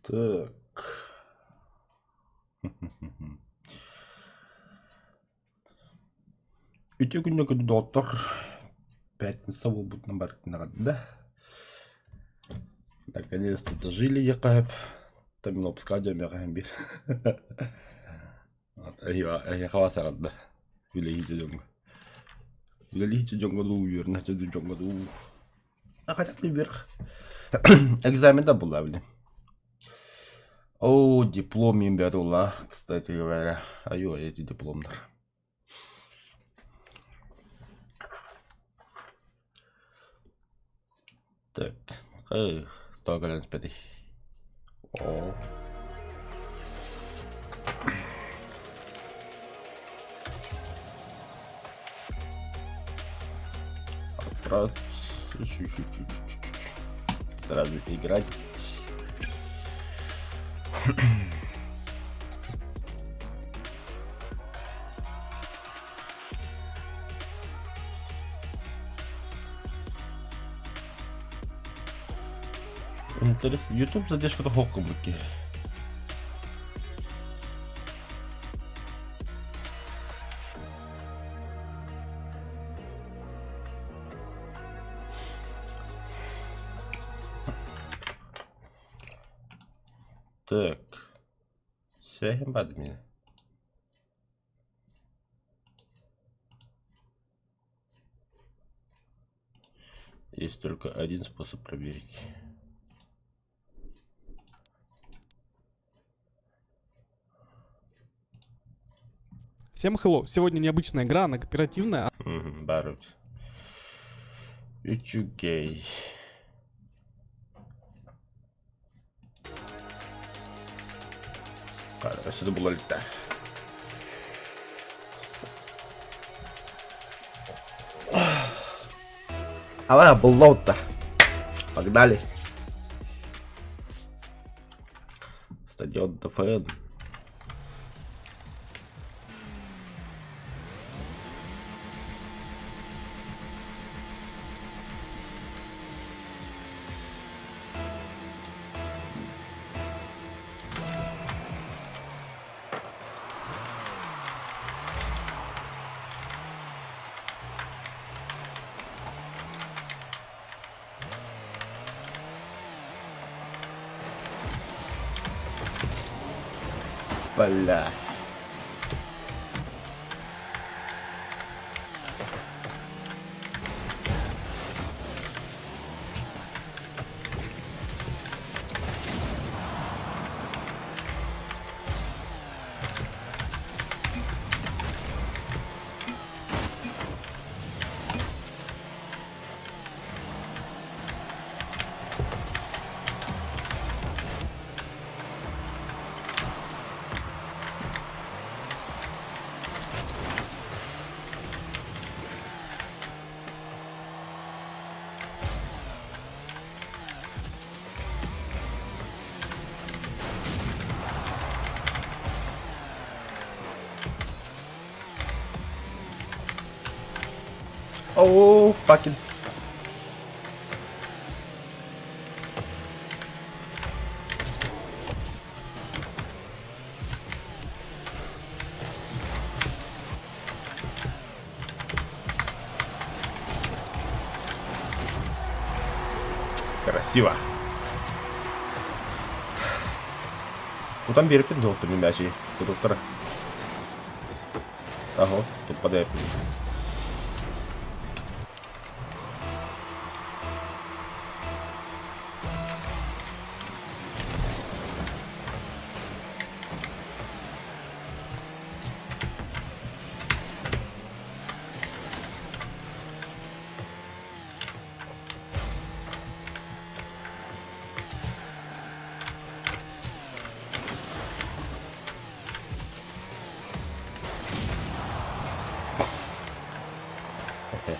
Так. Үтүө күннэ күндү доҕоттор! Пятница буолбутунан барытын эҕэрдэ! Наконец-то дожили диэххэ сөп. Тамиловскай дьэ миэхэ биир. Эһиэхэ бас эҕэрдэ. Үлэлиир дьоҥҥо. Үлэлиир дьоҥҥо дуу, үөрэнэр дьоҥҥо дуу. А хотя бы вверх. Экзамен да была, блин. О, диплом им берула, кстати говоря. Аю, эти дипломдар. Так, эй, тоҕо кэлэн испэтий? Оо. Сразу играть. Интересно, YouTube задержката холкоммут киһи. Так. Сэһэн бады мин. Есть только один способ проверить. Всем hello. Сегодня необычная игра, она кооперативная. Барут. Үчүгэй. Өссө да була иликтэ. Ала булла Погнали. Стадион ДФН. Бля. Oh, fucking. Красиво. Тутан биэрпин дуоттум мээчи тутуктара. Аһо, туппада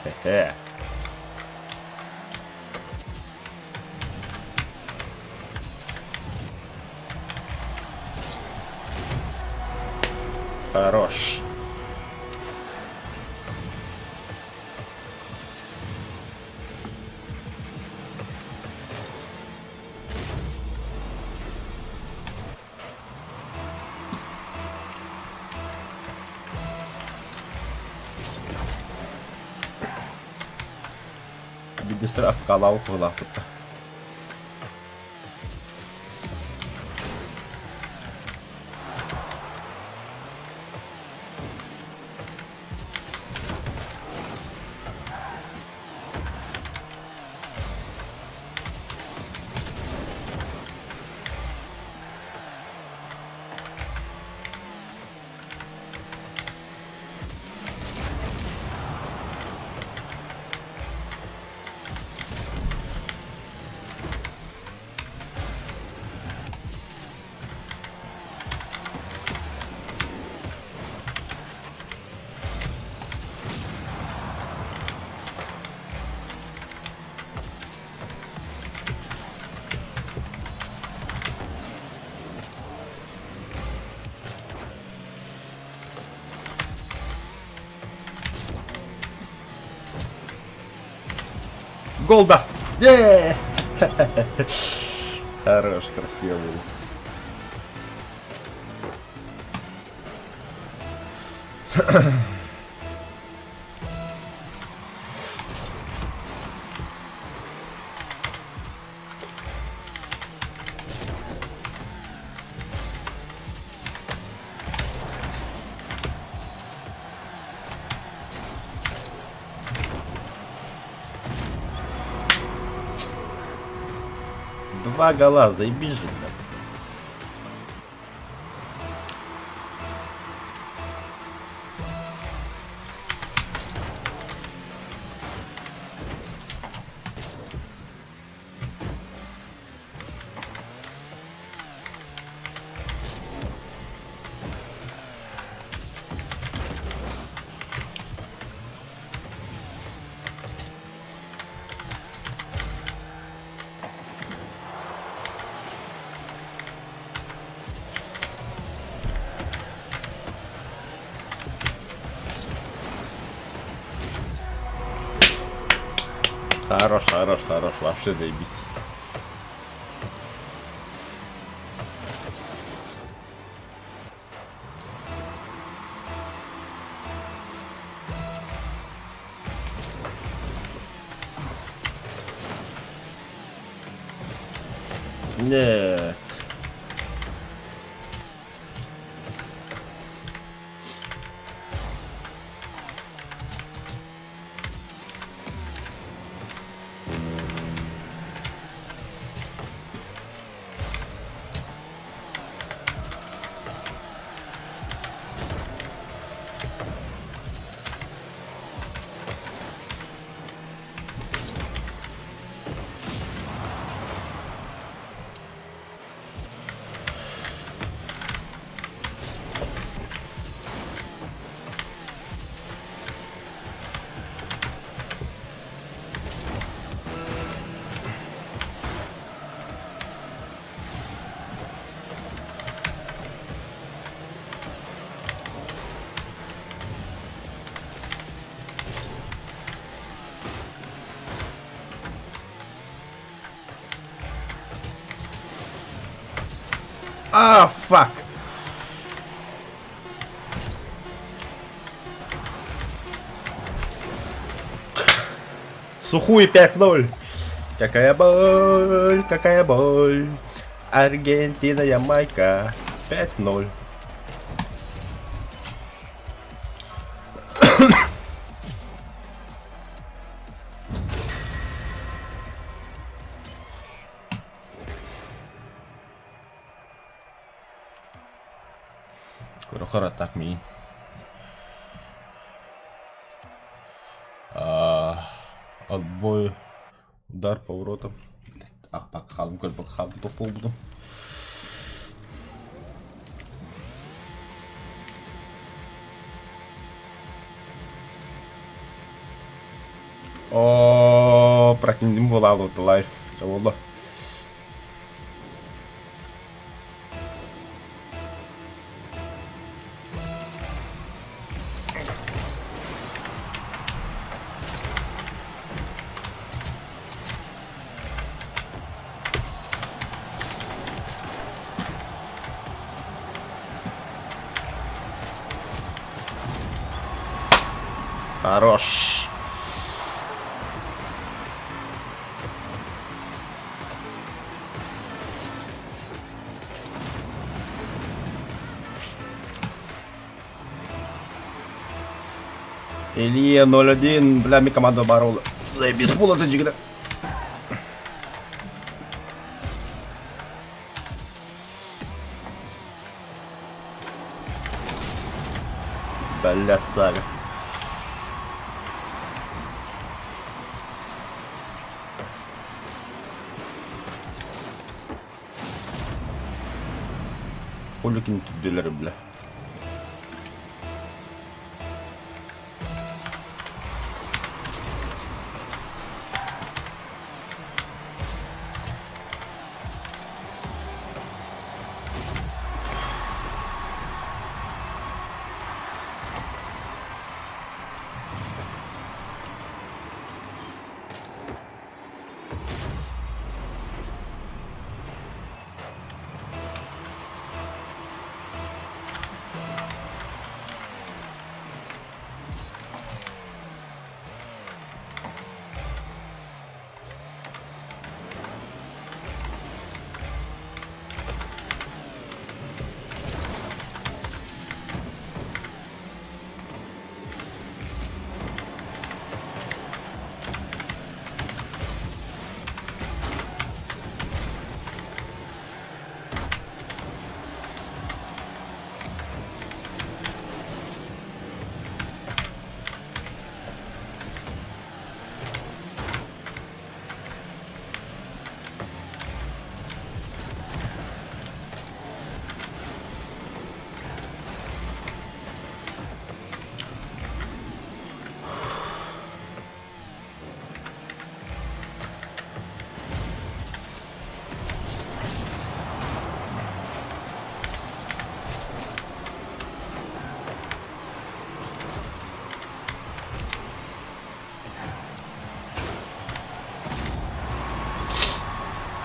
Хе-хе-хе. Хорош. Биирдэстэрэ апкаалаабыт быһыылаахпыт да. Гол да! Е! Хорош, красиво было. Два гола, заебись же, блядь. Хорош, хорош, хорош, вообще заебись. Нет. А, фак! Сухую 5-0. Какая боль, какая боль. Аргентина, Ямайка. 5-0. Көрөхөр так миин. Отбой удар поворотом. Аппак хаалым көрбөк хаалбыт буолбутум. О, прокиндим буолаабыт лайф. Чаболла. Хорош. Илья 0-1, бля, ми команда бар ол. Заебись буолла дьигитэ. Бля, сага. Холикин түрдүлэр, бля.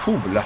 Фу, бля.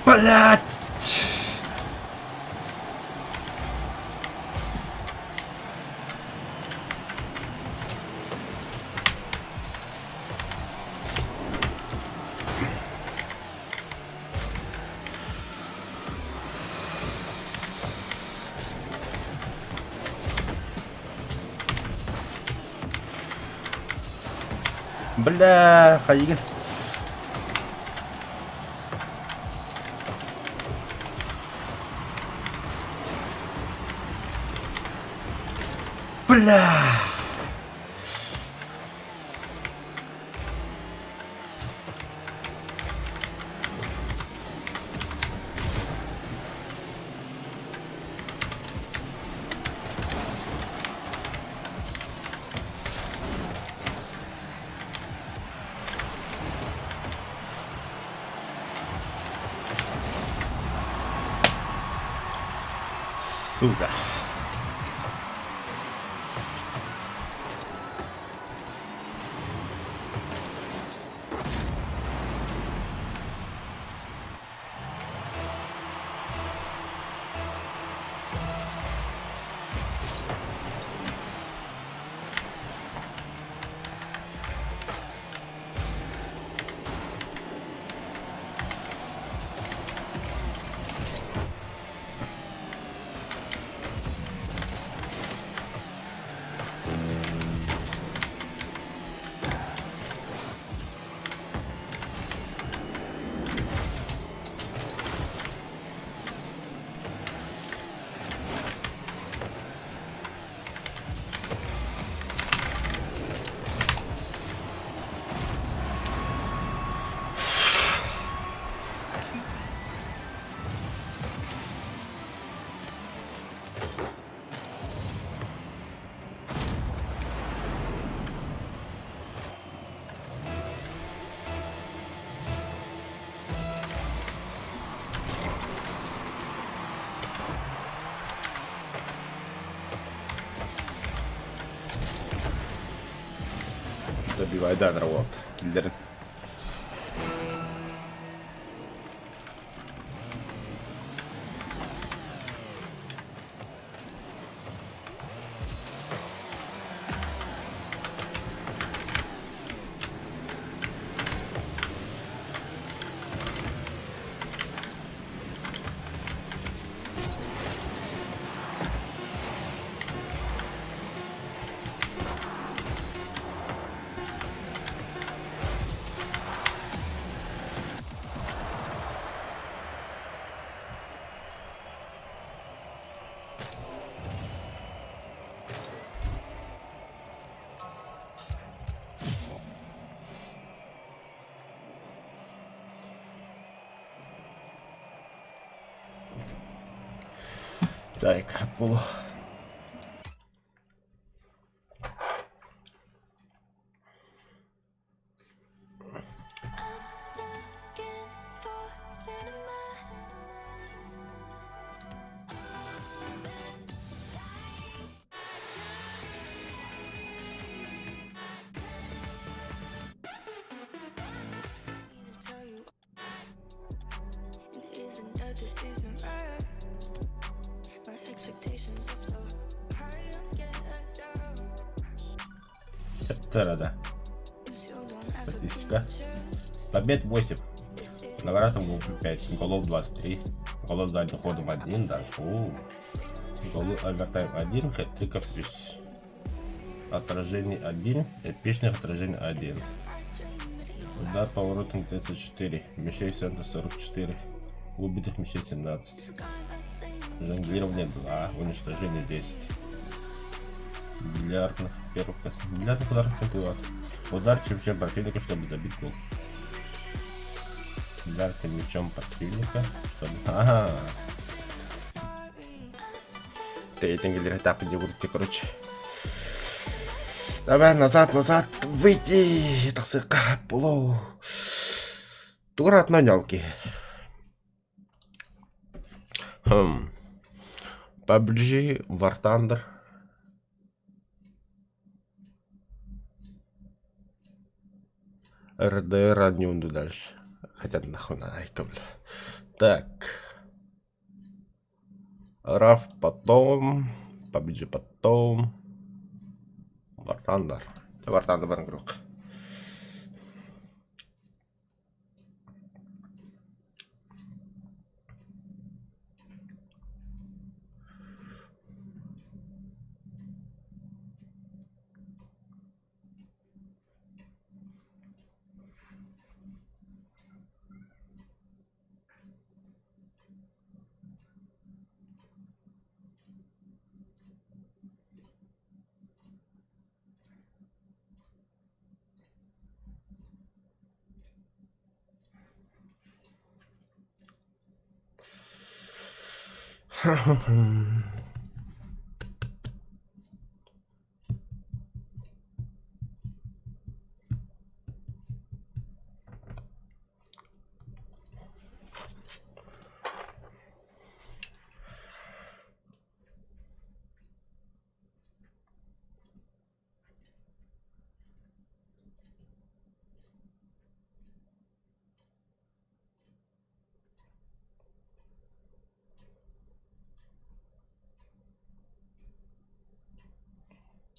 Блять! Бля, хайыгын. Бля! Сука. Бивайдаан эрэ уолт киллэрин. Так, булу. Септера, Статистика. Побед 8. На воротах 5. Голов 23. Голов задним ходом 1. Да. Голы овертайм 1. Хэт-триков плюс. Отражение 1. Эпичных отражений 1. Удар поворотом 34. Мячей 44. Убитых мячей 17. Жонглирование 2. Уничтожение 10. Бильярдных первых бильярдных ударов не Удар чем противника, чтобы забить гол. Бильярдным мячом противника, чтобы... Ага. Ты так где короче. Давай назад, назад, выйти. Тахсыка, полу. Туратна нялки. Хм. PUBG, War Thunder. РДР не унду дальше. Хотя нахуй надо, бля. Так. Раф потом. PUBG потом. War Thunder. War Thunder баран круг.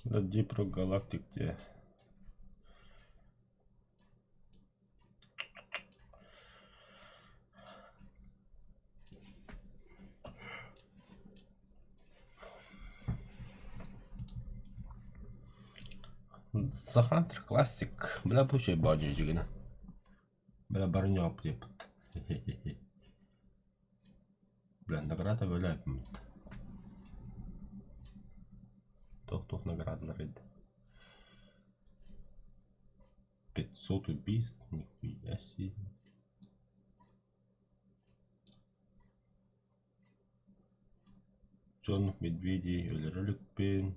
Да Deep Rock Galactic где? The Hunter Classic. Бля, бу чэй баадьы дьигинэ. Бля, барнёп диэппит. Бля, награда бөлөөпмүт. Туох-туох наградалар эбит. 500 убийств, нихуя себе. Черных медведей өлөрө иликпин.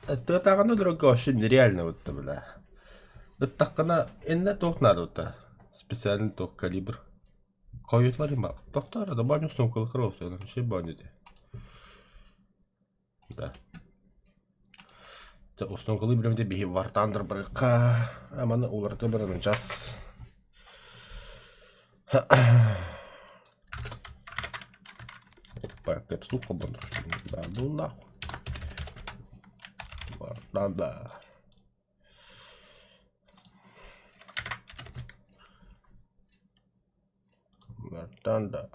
Тыатааҕыны өлөрөргө вообще нереально вот бля. Ыттаххына иннэ туох наада вот специальный туох калибр. Койуталар им тохтоор да баню сумкалыхар олсуйан шей баню Да. Установкалыы билэммит биһи вартаандыр барыахха. Маны уларыта баран час. Опа, капслух холбонор. Да, ну нахуй. Надо. Бартанда.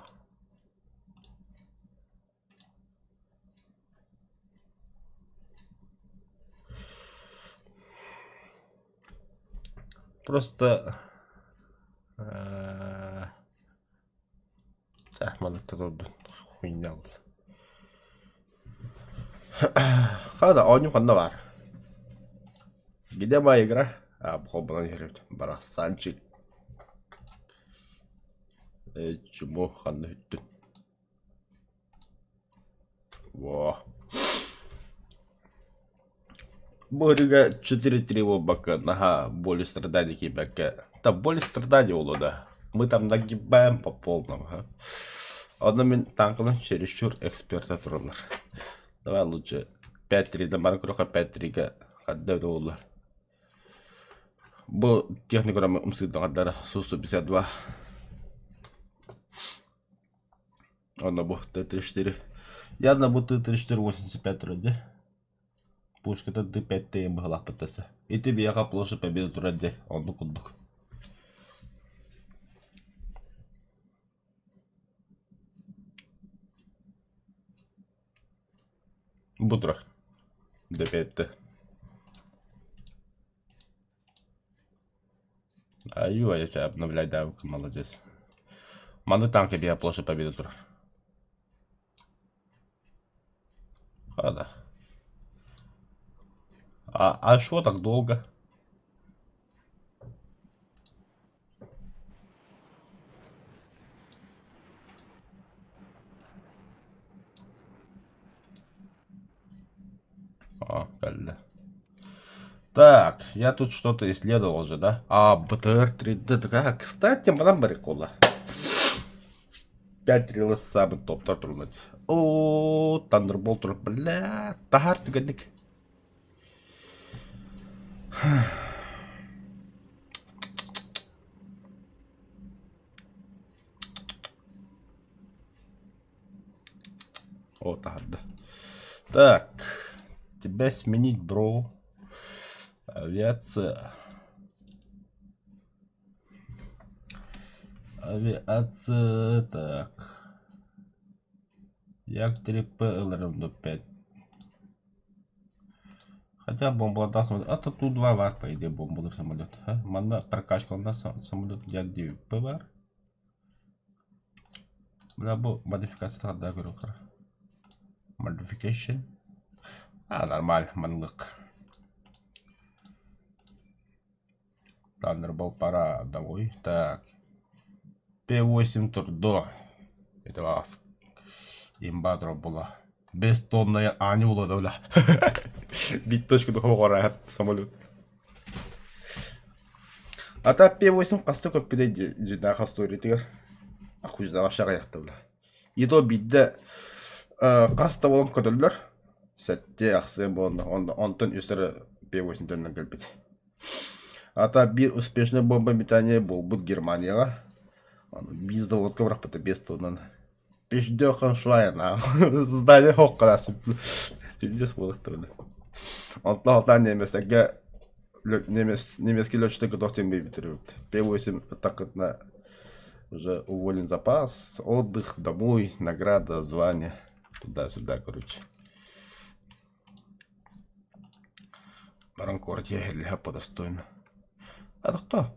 Просто маннык турдун хуйня буолла. Хада оонньуу ханна баар? Где моя игра? А, холбонон иһэр барахсанчик. Э, чмо ханна бүттүн? Во. Бу ырыга 4-3 буолбакка, наһаа боль и страдания киирбэккэ. Да боль и страдания буолуо да. Мы там нагибаем по полному. А? Онно мин танканан чересчур эксперта тураллар. Давай лучше 5-3 бары көрөхө 5-3-гэ хадда буоллар. Бу техникаларым умсыырдаҕардара Су-52. Онно бу Т-34. Явно бу Т-34 85 турар дии. Пушката Т-5 тэйэн быһалаахпыт тахса. Ити биһиэхэ площадь Победы турар дии, оннук курдук. Бу турар. Д5 Аю, я тебя обновлять давка, молодец. Маны танка биһа площадь Победы турар. Хада. А что так долго? А, кэллэ. Так, я тут что-то исследовал же, да? А, БТР-3D. А, кстати, манан барикола. 5 рилс самый топтар турулар. О, Thunderbolt туруп, бля, таһаар түгэнник. О, таһаарда. Так, тебя сменить, бро. Авиация. Авиация, так. Як 3П ЛРМ 5. Хотя бомбалардаах самолет. А то тут два бар, по идее, бомбалар самолет. А? Манна прокачкаланар самолет Як 9П бар. Бля, бу модификация да көрүөххэ. Modification. А, нормально, маннык. Thunderbolt пора домой. Так. П8 турдо. Это вас. Имба была. Бестонная Аня була да бля. Бит точка духового самолет. А та П8 хаста көппүтэ дьиҥнээх остуоруйатыгар ахуйдаах аҕыйахта бля. И то биирдэ хас да буолан көтөллөр сэттиэ ахсыа буолла онтон үстэрэ П8 төннөн кэлбит. А та биир успешнай бомбометание буолбут Германияҕа биир заводка бырахпыта биэс тоннаны. Пиздёхан швайна здание хоккалаасы пиздец буолуохтара. Онтон алтаан немецтергэ немецкий летчиктэр готов диэн биэрбиттэр П-8 аттакытына уже уволен запас, отдых, домой, награда, звание, туда-сюда, короче. Баран куорат иэһэллэһэ подостойно. А кто?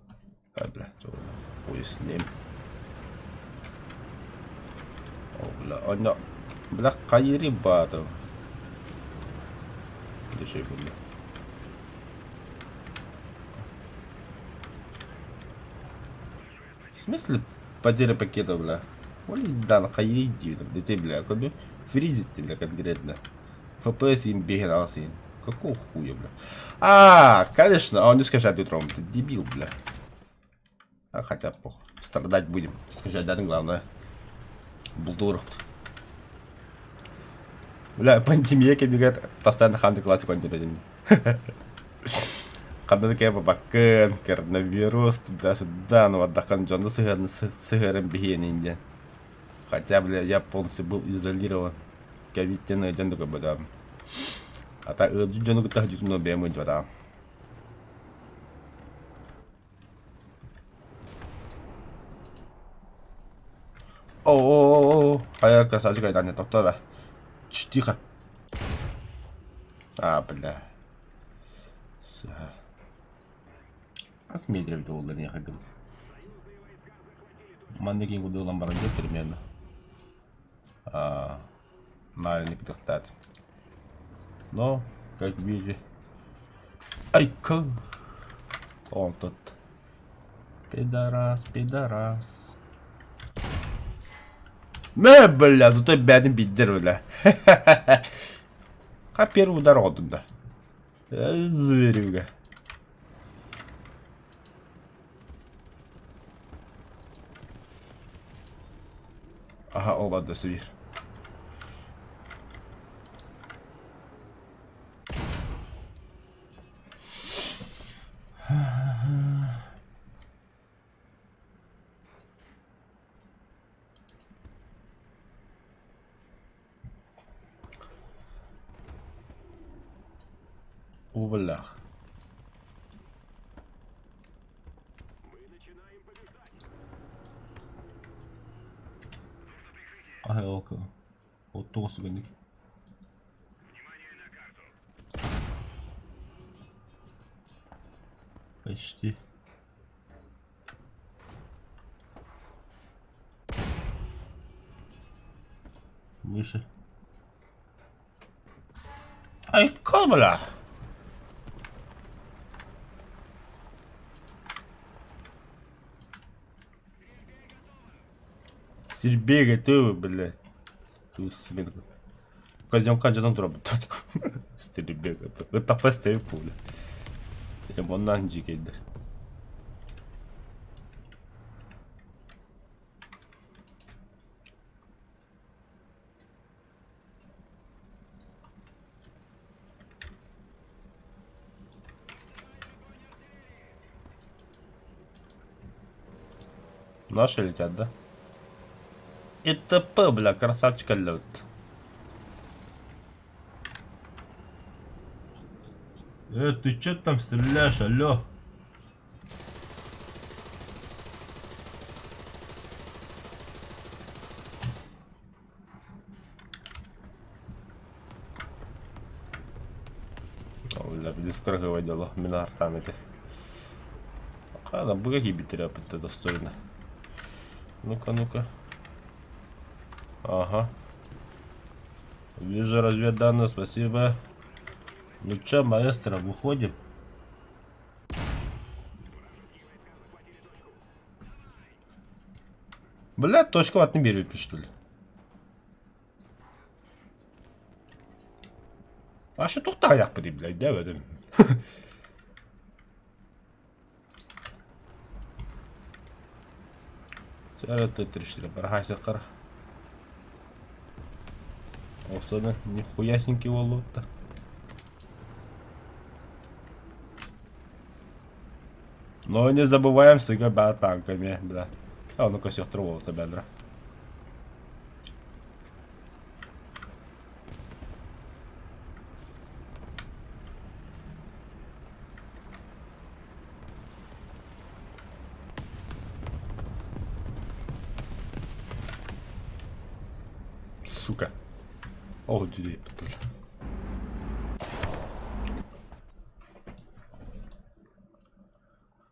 А, бля, хуй с ним. О, бля, онно, бля, хайыри баатым. Где бля? В смысле потеря пакета, бля? Ой, да, хайыри дии, бля, бля, фризит, бля, конкретно. FPS им бегал Какого хуя, бля? А, конечно, а он не скачать утром. Ты дебил, бля. А хотя похуй. Страдать будем. Скачать да, главное. Булдуров. Бля, пандемия кэмигэр постоянно Ханты классик один. Ханна да кэлбэккин, коронавирус, туда-сюда, ну бардаххын дьону сыһыан сыһыаран биһиэнин диэн. Хотя, бля, я полностью был изолирован. Ковидтэн ыалдьан да көрбөтөҕүм. А так ыалдьыт дьону кытта сылдьыбытым бэйэм ыалдьыбатаҕым. О, хайа красавчик айдаан тохтоо эрэ. Тихо. А, бля. Сыһа. Хас метр эбитэ буолла эйиэхэ гын? Манна киин курдук ылан баран дьэ примерно. А, маленький кытыктаат. Но, как видите, айка. Он тут. Пидорас, пидорас. Мэ, бля, зато бэйэтин биддер, бля. Ха первый удар оҕотун да. Зверюга. Аха, оба да сибир. Уу биллээх. Аһы оттуга сүгэнник. Почти. Выше. Ай, бля! Стрельбе готовы, блядь. Козёнка дьонун турабыт. Стрельбе готовы. Тапас пуля. Оннан дьиикэйдэр. Наши летят, да? ИТП, бля, красавчик лед. Ты чё там стреляешь, алло? Бля, били дело, мин артам эти. Хана, бу какие битеря достойно. Ну-ка, ну-ка. Ага. Вижу разведданные, спасибо. Ну чё, маэстро, выходим? Бля, точку от не берет, что ли? А что тут таяқ блядь, да, в этом? Бар Особенно нихуясенький волот-то. Но не забываем сыграть танками, бля. А, ну-ка, всех трувол-то, бедра. Сука. О, дюдей,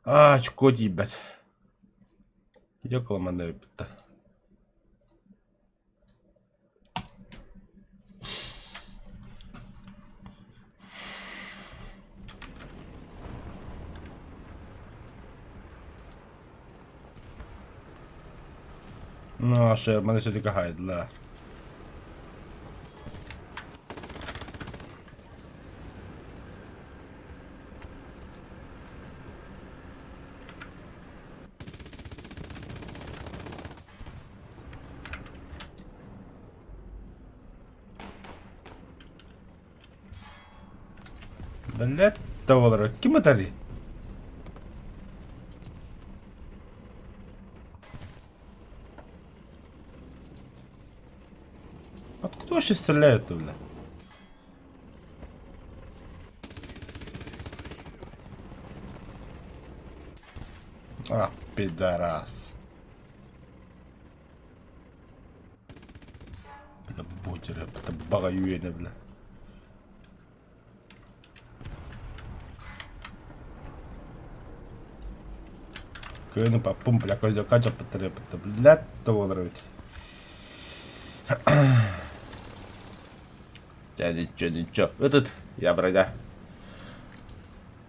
А, очко ебать. Ёкала эбит. Ну, а ще мене все-таки гайд, да. Блядь, того Ким ытарый? Откуда вообще стреляют-то, бля? А, пидорас. Бля, бутеры, это бага юэне, бля. Кыайны паппым, бля, козяка дьаппыттар, блядь, того ведь. Да ничего, ничего. Этот, я броня.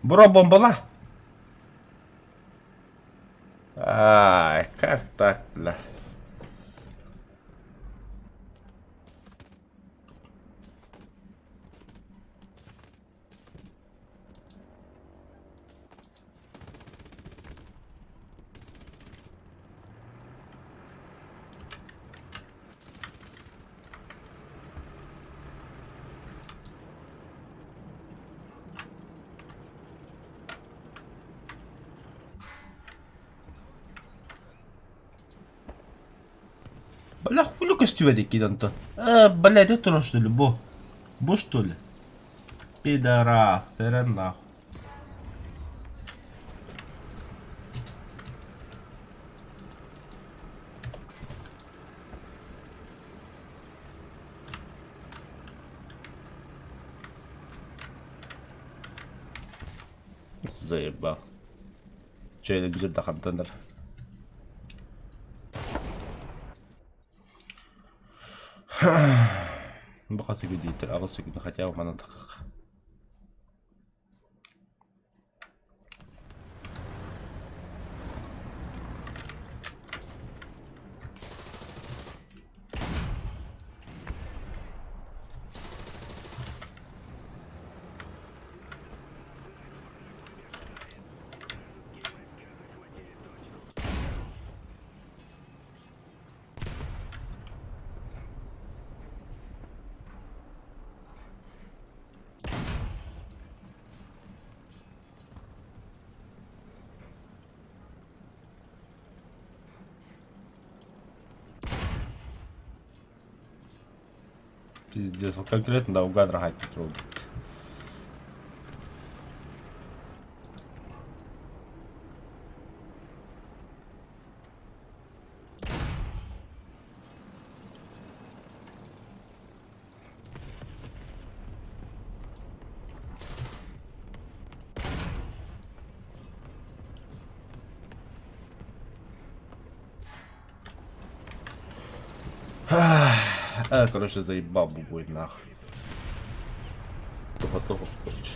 Бро, бомбала. Ай, как так, бля. Бля, хули көстүбэт икки онтон. Э, блядь, это что ли, бу? Бу что ли? Пидорас, сэрэн нахуй. Заебал. Челленджи да хантанар. Баха сүгү диитэр, аҕыс сүгүнү хотя бы манан тахах. Пиздец, вот конкретно да, угад рогать трогает. А, короче, заебал бубой нахуй. Того-того, короче.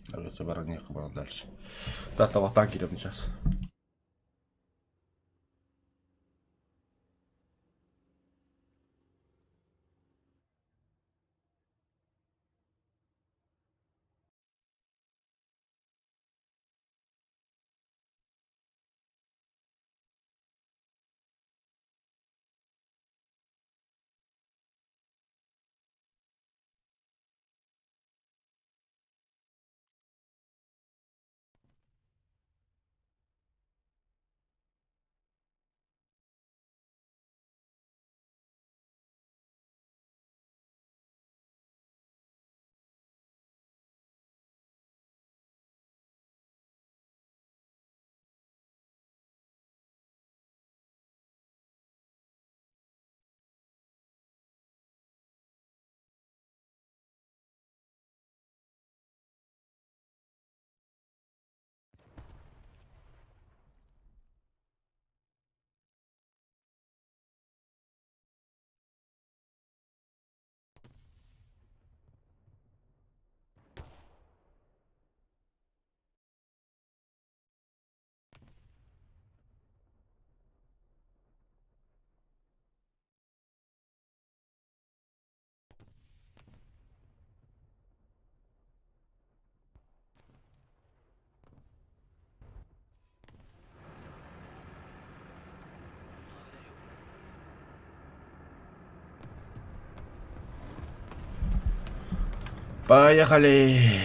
Короче, баран было дальше. Да, того танкером сейчас. Поехали!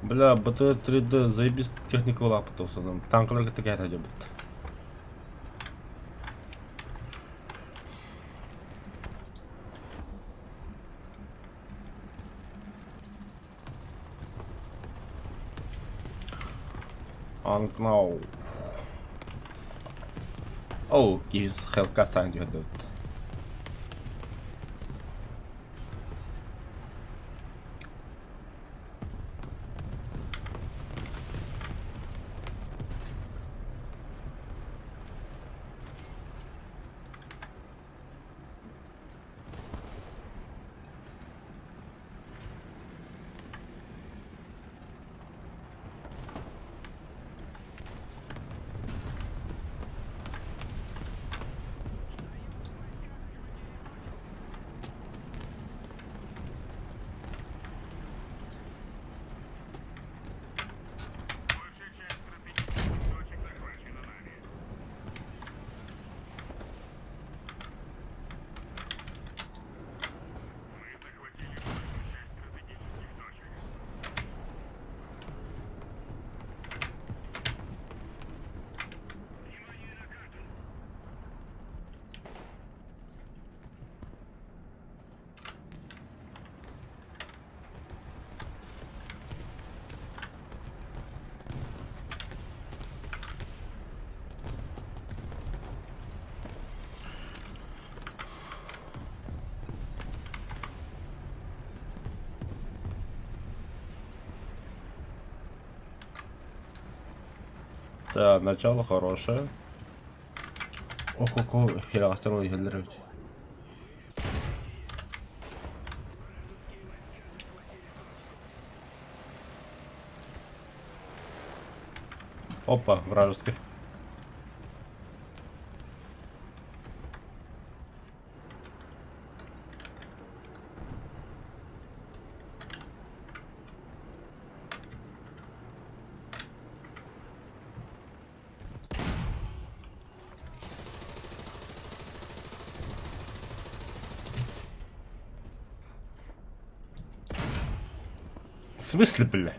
Бля, БТ-3D заебись техника лапыта в основном. Танклар такая ходит. Анкнау. Оу, киһи Хелка саан түһэрдибит. Да, начало хорошее. Ох, ох, хера астероид хеллер. Опа, вражеский. В смысле, бля?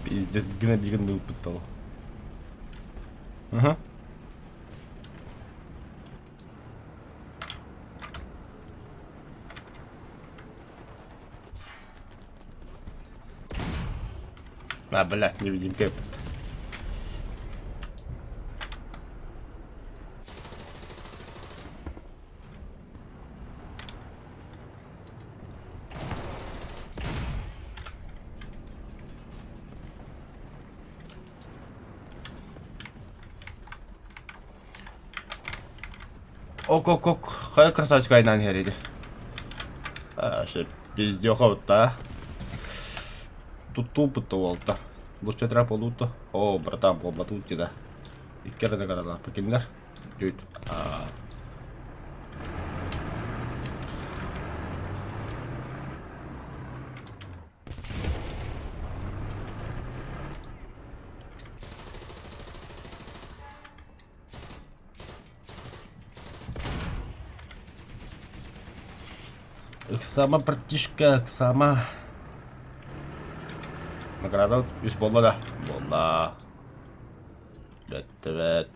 Пиздец, гнобиган выпытал. Ага. А, блядь, невидимка этот. Ок, ок, ок. Хайа красавчик айнан иһэр А, ше, пиздёха да. Тут тупо-то уолта. Лучше трапа лута. О, братан, буолбатут да. Икки эрэ да кинилэр. Дүйт. Ыксама, братишка, ыксама. Награда үс буолла да. Буолла. Бэттибэт.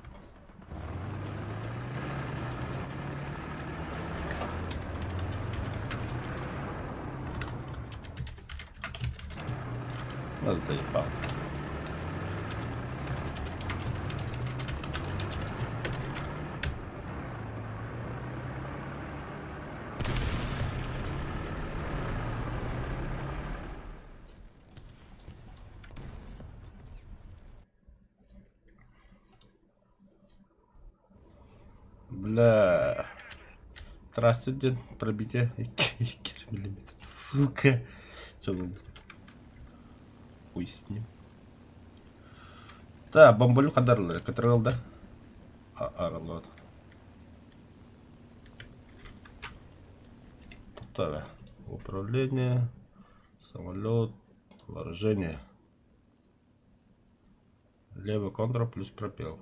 Ну, заебал. Бля. Трасса диэн пробитие 2 миллиметр. Сука. Что Хуй с ним. Да, бомболю хадарылар. Кытырыл да. Арыллыбат. Тоқтара. Управление, самолет, вооружение. Левый контр плюс пропел.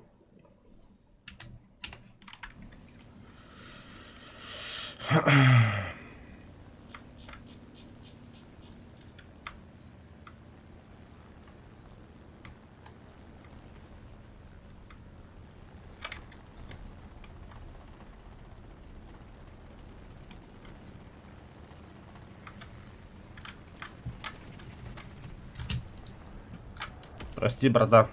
Прости, братан.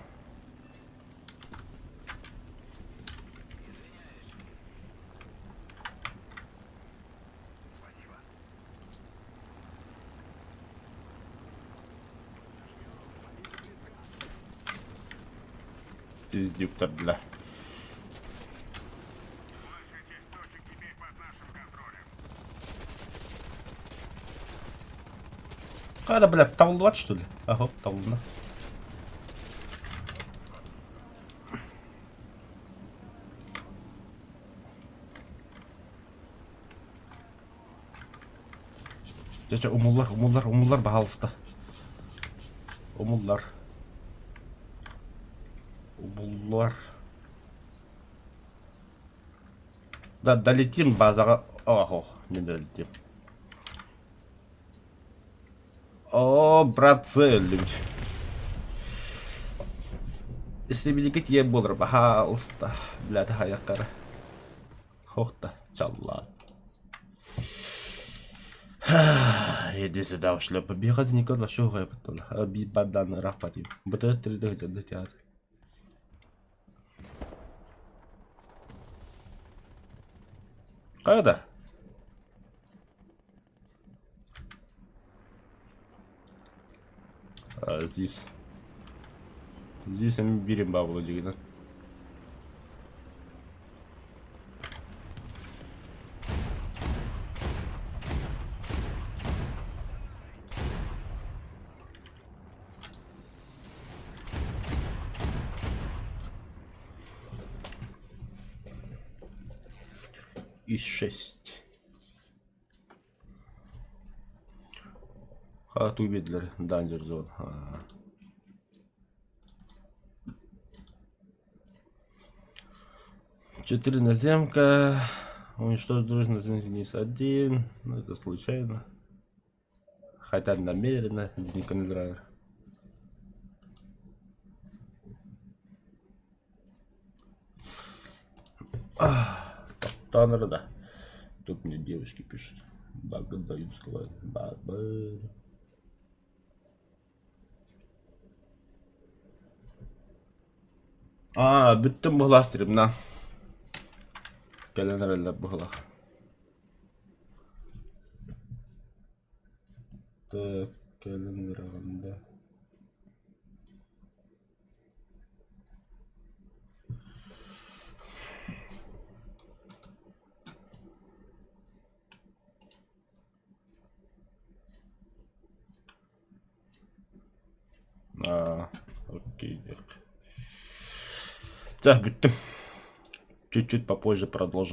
Пиздюктор, бля. Хата, бля, табыллыбат, что ли? Ага, табылынна. Дьэ, умуллар, умуллар, умуллар, баһаалыста. Умуллар. Умуллар. Да, долетим базаҕа. Ох, не долетим. О, братцы, өллүбүт. Истибилики тиэ буолар, баһаалыста. Бля, таһайахтара. Хохта, чаллаат. Иди сюда, ушлепа. Бегать никогда, что я Бит бадан рахпати. БТ 3D театр. Хайа да? Здесь. Здесь эми бирин баа дигинен. И шесть. Хата биэдилэр Danger Zone. Четыре наземка. Уничтожить дружно единиц один. Ну это случайно. Хотя намеренно. Зенитный драйвер. Тохтоон да. Тут мне девушки пишут. Благодарю, Бабы. Аа, бүттүм быһылаах стримна. Кэлэн эрэллэр быһылаах. Так, кэлэн эрэҕин да. Аа, окей диэх. Чэ, бүттүм. Чуть-чуть попозже продолжим.